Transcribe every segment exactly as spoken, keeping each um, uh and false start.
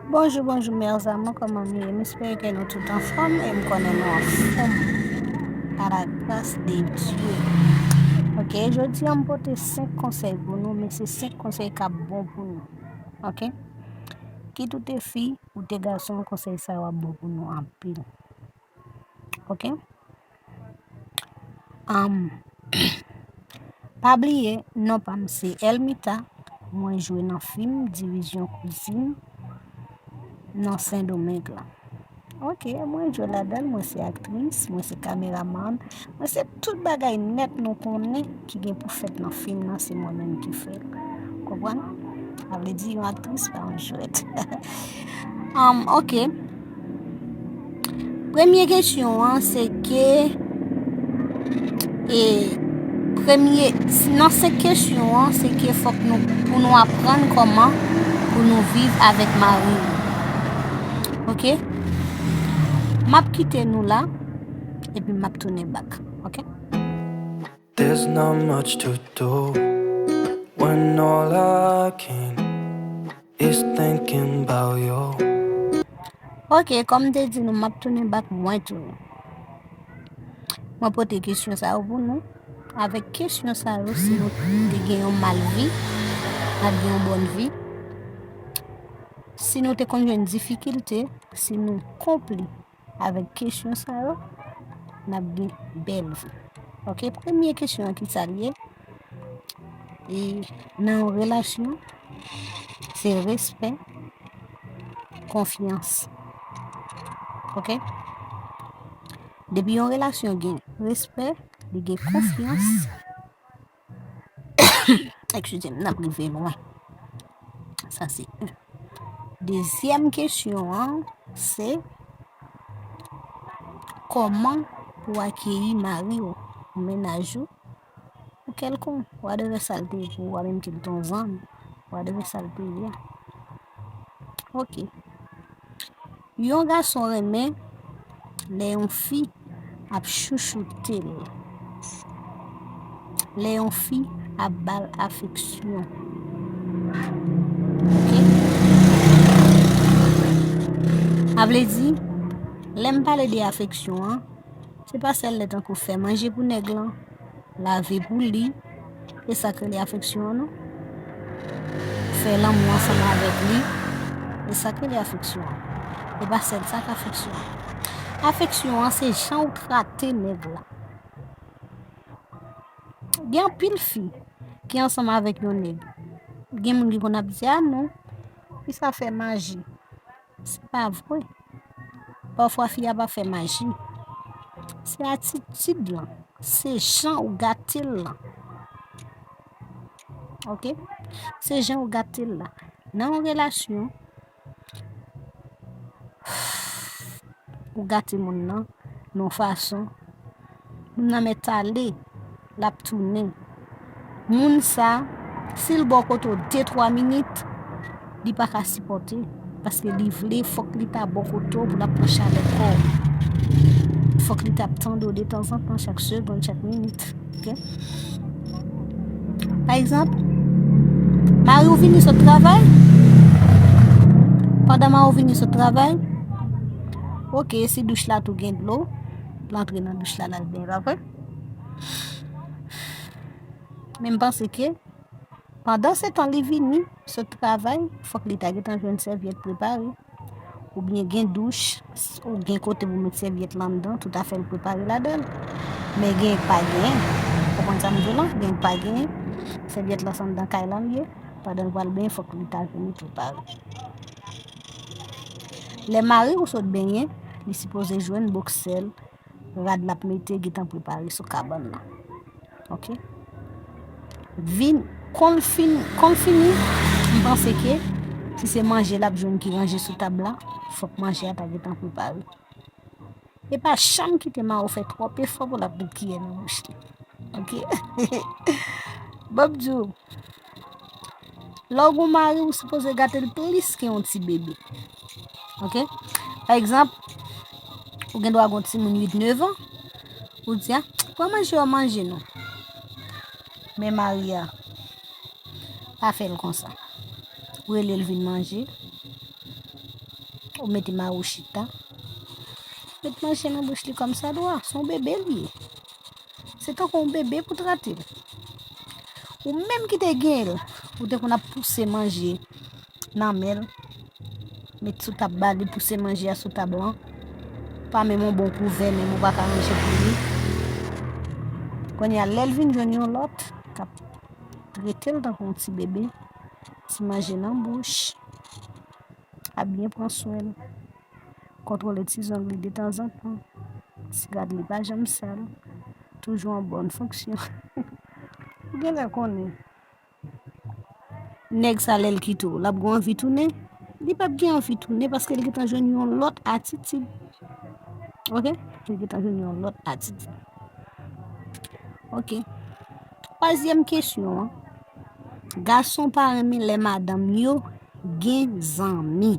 Bonjou, bonjou, mes amours, kòman nou ye? M espere ke nou tout anfòm e m konnen nou anfòm. Pa la gras de Dye. Ok, jodi a m pote senk konsèy pou nou, men se senk konsèy k ap bon pou nou. Ok? Kit ou te fi, ou te gason, konsèy sa yo ap bon pou nou anpil. Ok? Um, pa bliye, non pa m se Elmita. Mwen jwe nan fim Divizyon Kouzin nan Sendomeng la. Ok, mwen jwe ladan l, mwen se aktris, mwen se kameramann, mwen se tout bagay nèt nou konnen ki gen pou fèt nan fim nan, se mwen menm ki fè l. Konprann? Sa vle di yon aktris pa yon jwèt. Um, ok. Premye kesyon an, se ke, e, premye, nan senk kesyon an, se ke fòk nou, pou nou aprann kòman pou nou viv avèk mari nou. Ok? M ap kite nou la, epi m ap tounen back. Ok? There's not much to do when all I can is thinking about you. Ok, kòm m te di nou, m ap tounen back, mwen tounen. Mwen pote kesyon sa yo pou nou. Avèk kesyon sa yo, si nou te gen yon mal vi, n ap gen yon bòn vi. Si nou te konn jwenn difikilte, si nou konpli avèk kesyon sa yo, n ap gen bèl vi. Ok, premye kesyon an ki sa l ye? E nan yon relasyon, se respè, konfyans. Ok? Depi yon relasyon gen respè, li gen konfyans, eskize m, n ap rive lwen. Sa se youn. Dezyèm kesyon an, se kòman pou w akeyi mari w, mennaj ou, ou kèlkonk, whatever sa l te ye pou ou, w a menm di l t on zanmi, whatever sa l te ye a. Ok. Yon gason renmen lè yon fi ap chouchoute l, lè yon fi ap ba l afeksyon. Ok? Sa vle di, lè m pale de afeksyon an, se pa sèl lè tankou fè manje pou nèg lan, lave pou li, e sa k rele afeksyon an, non. Fè lanmou ansanm avèk li, e sa k rele afeksyon an. E pa sèl sa k afeksyon an. Afeksyon an, se jan ou trate nèg la. Gen anpil fi ki ansanm avèk yon nèg. Gen moun ki konn ap di, "A non, fi sa fè maji." Se pa vre. Pafwa fi a pa fè maji. Se atitid lan, se jan ou gate l lan. Ok? Se jan ou gate l la. Nan yon relasyon, ou gate moun nan, nan yon fason, moun nan mèt ale, l ap tounen. Moun sa, si l bò kote w de twa minit, li pa ka sipòte, paske li vle, fòk li ta bò kote w pou l ap pran chalè kò w. Fòk li t ap tande w detanzantan, chak segonn, chak minit. Ok? Pa egzanp, mari w vini sot travay. Pandan mari w vini sot travay, ok, si douch la tou gen dlo, l antre nan douch la, l al benyen, pa vre? Men m panse ke pandan se tan li vini sot travay, fòk li ta gentan jwenn sèvyèt prepare. Oubyen gen douch, ou gen kote pou met sèvyèt la anndan, tout afè l prepare ladan l. Men gen k pa genyen. Ou konprann sa m di w lan? Gen k pa genyen. Sèvyèt la se anndan kay la l ye. Pandan l pral benyen, fòk li ta jwenn li prepare. Lè mari w sot benyen, li sipoze jwenn boksè l, rad l ap mete gentan prepare sou kabann nan. Ok? Vin, kon l fin, kon l fini, m panse ke si se manje l ap jwenn ki ranje sou tab la, fòk manje a ta gentan prepare. E pa janm kite mari w fè twòp efò pou l ap met kiyè nan bouch li. Ok? Bon, m di w, lè w gon mari, ou sipoze gate l plis ke yon ti bebe. Ok? Pa egzanp, ou gen dwa gon timoun uit, nèf an, ou di, "A, pran manje w manje non." Men mari a, pa fè l konsa. Rele l vin manje. Ou mete mari w chita. Met manje nan bouch li kòmsadwa. Se yon bebe li ye. Se tankou yon bebe pou trate l. Ou menm ki te gen l, ou te konn ap pouse manje nan men l, met sou tab ba li, pouse manje a sou tab lan. Pa menm yon bon kouvè, menm ou pa ka ranje pou li. Kounye a, lè l vin jwenn yon lòt k ap trete l tankou yon ti bebe, ti manje nan bouch, ap byen pran swen l, kontwole ti zong li detanzantan, ti rad li pa janm sal, toujou an bòn fonksyon. Ou genlè konnen. Nèg sa, lè l kite w, l ap gen anvi tounen? Li p ap gen anvi tounen paske l gentan jwenn yon lòt atitid. Oke? Li gentan jwenn yon lòt atitid. Oke. Twazyèm kesyon an. Gason pa renmen lè madanm yo gen zanmi.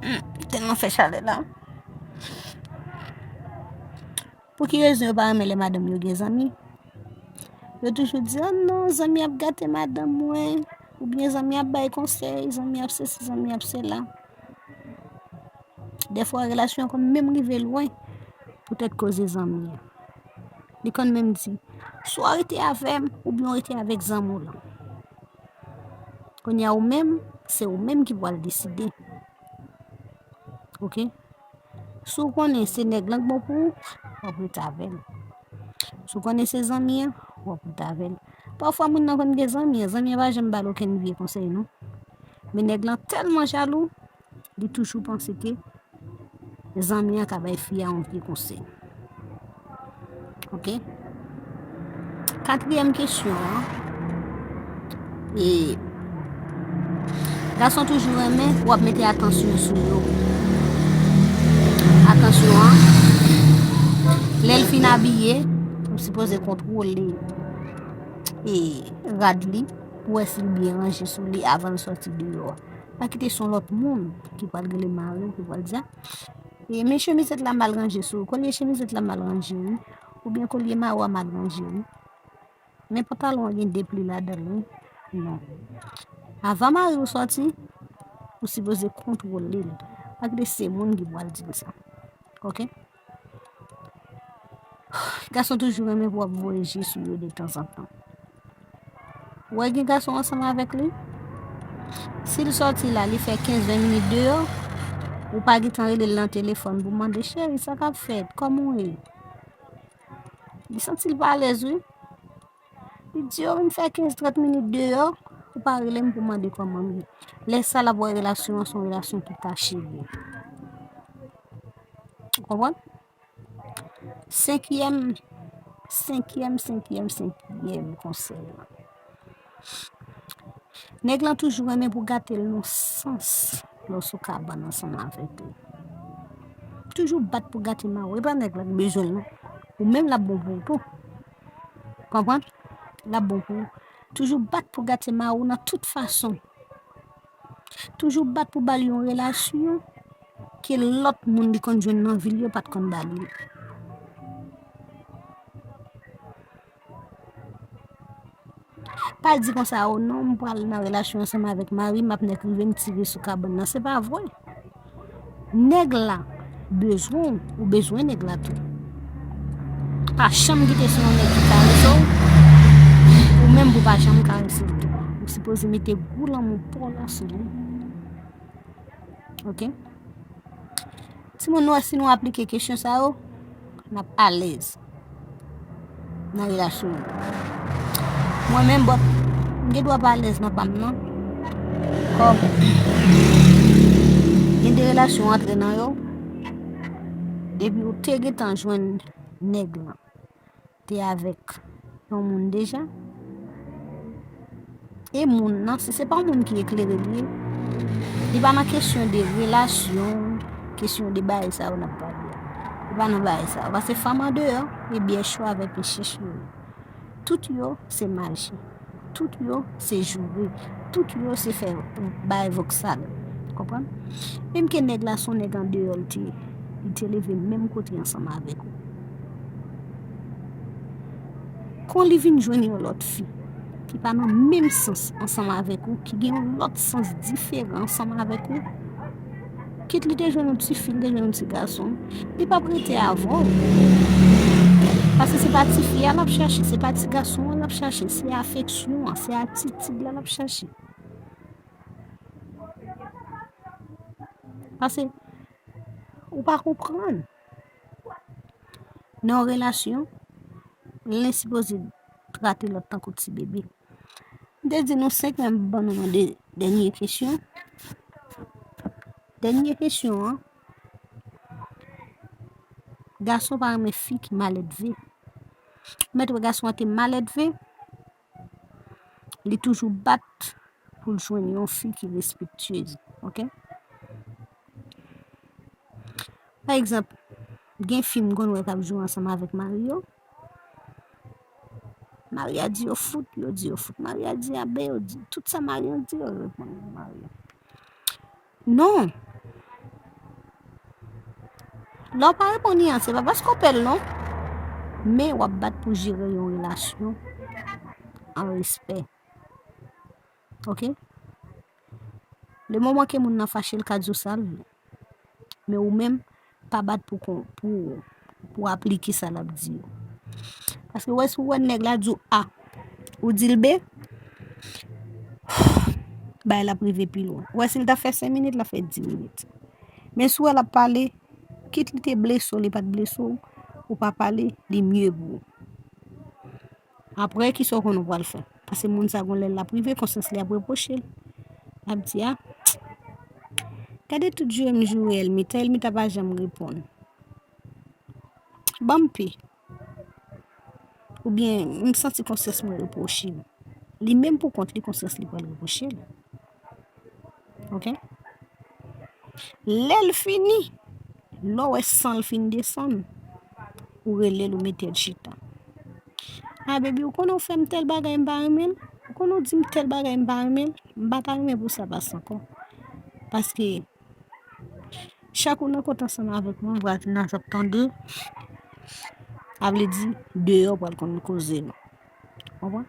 Hmm, tèlman fè chalè la. Pou ki rezon yo pa renmen lè madanm yo gen zanmi? Yo toujou di, "Oh non, zanmi ap gate madanm mwen," oubyen zanmi ap bay konsèy, zanmi ap sesi, zanmi ap sela. Dèfwa, relasyon an konn menm rive lwen poutèt koze zanmi an. Li konn menm di, "Swa w rete avè m, oubyen w rete avèk zanmi w lan." Kounye a, ou menm, se ou menm ki pral deside. Oke? Si w konnen se nèg lan k bon pou ou, w ap rete avè l. Si w konnen se zanmi an, w ap rete avè l. Pafwa, moun nan konn gen zanmi an, zanmi an pa janm ba l okenn vye konsèy, non. Men nèg lan tèlman jalou, li toujou panse ke zanmi an ka bay fi a yon vye konsèy. Oke? Katriyèm kesyon an. E gason toujou renmen pou w ap mete atansyon sou yo. Atansyon an, lè l fin abiye, ou sipoze kontwole e rad li pou wè si l byen ranje sou li avan l sòti deyò a. Pa kite se yon lòt moun ki pral rele mari w, ki pral di, "A, e men chemizèt la mal ranje sou ou, kolye chemizèt la mal ranje wi, oubyen kolye mawo a mal ranje wi, men pantalon an gen de pli ladan l wi." Non. Avan mari w sòti, ou sipoze kontwole l. Pa kite se moun ki pral di l sa. Oke? Gason toujou renmen pou w ap voye je sou yo detanzantan. Ou wè gen gason ansanm avèk li? Si l sòti la, li fè kenz ven minit deyò, ou pa gentan rele l nan telefòn pou mande, "Cheri, sa k ap fèt? Kòman w ye?" Li santi l pa alèz, wi. Li di, "Yo, m fè kenz trant minit deyò, ou pa rele m pou mande kòman m ye." Lè sa l ap wè relasyon an se yon relasyon ki tache li. Ou konprann? Senkyèm, senkyèm, senkyèm, senkyèm konsèy lan. Nèg lan toujou renmen pou gate l nan sans lè w sou kabann ansanm avèk li. Toujou bat pou gate mari w. E pa nèg la k bezwen l non. Ou menm l ap bon pou ou tou. Konprann? L ap bon pou ou. Toujou bat pou gate mari w nan tout fason. Toujou bat pou ba l yon relasyon ke lòt moun li konn jwenn nan vi l yo pa t konn ba li. Pa di konsa, "O non, m pral nan relasyon ansanm avèk mari m, ap nèk rive m tire sou kabann nan." Se pa vre. Nèg la bezwen w, ou bezwen nèg la tou. Pa janm kite se yon nèg ki karese w, ou menm pou pa janm karese l tou. Ou sipoze mete gou lanmou pa w la sou li. Oke? Timoun, nou wè si nou aplike kesyon sa yo, n ap alèz nan relasyon nou. Mwen menm, bon, m gen dwa pa alèz nan pa m nan. Kòm gen de relasyon w antre nan yo, depi ou te gentan jwenn nèg lan, te avèk yon moun deja. E moun nan, si se pa yon moun ki eklere li ye, li pa nan kesyon de relasyon, kesyon de bagay sa yo n ap pale a. Li pa nan bagay sa yo. Paske fanm andeyò, e byè cho avèk pye chèch yo ye. Tout yo se maji. Tout yo se joure. Tout yo se fè bay voksal. Konprann? Menm ke nèg la se yon nèg andeyò l te ye, li te leve menm kote ansanm avèk ou. Kon li vin jwenn yon lòt fi, ki pa nan menm sans ansanm avèk ou, ki gen yon lòt sans diferan ansanm avèk ou, kit li te jwenn yon tifi, li te jwenn yon ti gason, li p ap rete avè w. Paske se pa tifi a l ap chache, se pa ti gason an l ap chache, se afeksyon an, se atitid la l ap chache. Paske ou pa konprann. Nan yon relasyon, len sipoze trate lòt tankou ti bebe. M te di nou senk, men m ban nou yon de, dènye kesyon. Dènye kesyon an, gason pa renmen fi ki maledve. Ou mèt wè gason an te maledve, li toujou bat pou l jwenn yon fi ki respektyez, oke? Pa egzanp, gen fi m konn wè k ap jwe ansanm avèk mari yo. Mari a di yo fout, yo di yo fout. Mari a di abe, yo di tout sa mari yo di, yo reponn mari yo. Non. Lè w pa reponn li an, se pa paske w pè l non. Men w ap bat pou jere yon relasyon an respè. Oke? Le moman ke moun nan fache, l ka di w sa l vle. Men ou menm, pa bat pou kon, pou, pou aplike sa l ap di yo. Paske wè, si w wè nèg la di w A, ou di l B, bagay la ap rive pi lwen. Ou wè, si l ta fè senk minit, l ap fè dis minit. Men si w wè l ap pale, kit li te blese w, li pa t blese w, ou pa pale, li mye pou ou. Apre, kisa w konn ou pral fè? Paske moun sa gon lè l ap rive, konsyans li ap repwoche l. L ap di, a, gade tout joure m joure Elmita, Elmita pa janm reponn. Ban m pe. Oubyen, m santi konsyans mwen repwoche m. Li menm pou kont li, konsyans li pral repwoche l. Oke? Lè l fini, lè w wè san l fin desann, ou rele l, ou mete l chita. A, baby, ou konnen w fè m tèl bagay, m pa renmen l? Ou konnen w di m tèl bagay, m pa renmen l? M pa ta renmen pou sa pase ankò. Paske chak ou nan kont ansanm avèk mwen, vwazin nan ap tande. Sa vle di, deyò pral konn koze nou. Konprann?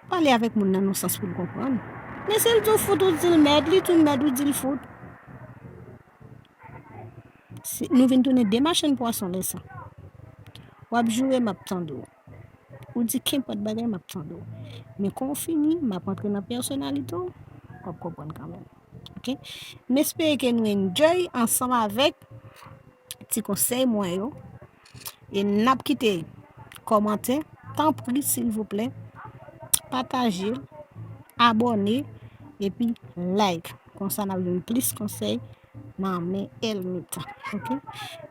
Pale avèk moun nan nan sans pou l konprann. Men si l di w fout, ou di l mèd, li di w mèd, ou di l fout. Si, nou vin tounen de machann pwason lè sa. W ap joure, m ap tande w. Ou di kenpòt bagay, m ap tande w. Men kan w fini, m ap antre nan pèsonalite w, w ap konprann kanmenm. Oke? M espere ke nou enjoy ansanm avèk ti konsèy mwen yo. E n ap kite kòmantè, tanpri, silvouplè, pataje l, abòne, epi like. Konsa n ap jwenn plis konsèy nan men Elmita. Oke?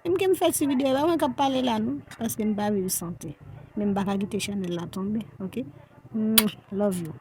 Menm ke m fè ti videyo la, mwen k ap pale la non, paske m pa viv sante. Men m pa ka kite chanèl la tonbe, oke? Mwah, love you.